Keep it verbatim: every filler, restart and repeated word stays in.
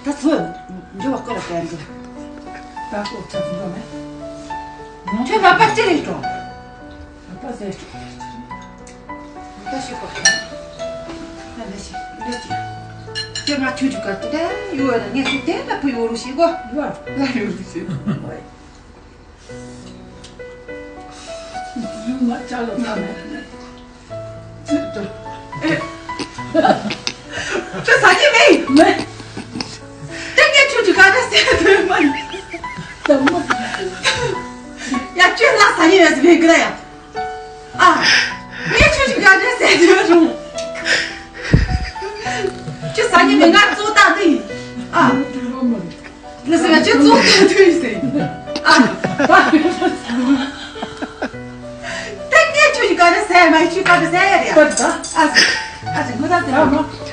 ད་ཚོད་འཇུ་བ་ཀོ་ལ་གན་གི། ད་ཀོ་ཚོད་འཇུ་མེ། ཁྱོད་ལ་པ་ཅི་རེད་འགྲོ། ལ་པ་ཟེར། ད་ཤི་ཀོ། ད་ལ་ཤི་ལ་ཅི། ཁྱོད་ང་ཆུ་ཆུ་ག་ཏི་ད་ཡོད་ན་ངས་ཁྱོད་དེ་ལ་ཕུ་ཡོ་རུ་ཤི་གོ། ཡོད་ལ་ཡོ་རུ་ཤི། ཡུལ་མ་ཆ་ལོ་ས་མེད། ཅི་ལྟར། ཨེ། ཁྱོད་ཟ་རྒྱུ་མེད། མེད། ད་ངས་ཁྱོད་ཀྱི་ག་འདྲ་ཟས་དོན་མ་ཡིན། ད་མ། ཡ་ཁྱོད་ལ་ཟ་རྒྱུ་ཡོད་ཟེར་བའི་གི་ལ་ཡ། ཨ། ངས་ཁྱོད་ཀྱི་ག་འདྲ་ཟས་དོན་རུང་། ཁྱོད་ཟ་རྒྱུ་མེད་ང་གཙོ་བཏང་དུས། ཨ། ལགས་སོ། ང་ཁྱོད་གཙོ་བོ་ག་དུས་ཟེར། ཨ། ད་ངས་ཁྱོད་ཀྱི་ག་རེ་ཟེར་མ་ཁྱོད་ག་རེ་ཟེར་ཡ་རེད། ཨ་ཟེར། ཨ་ཟེར་ངོ་ད་ཟེར།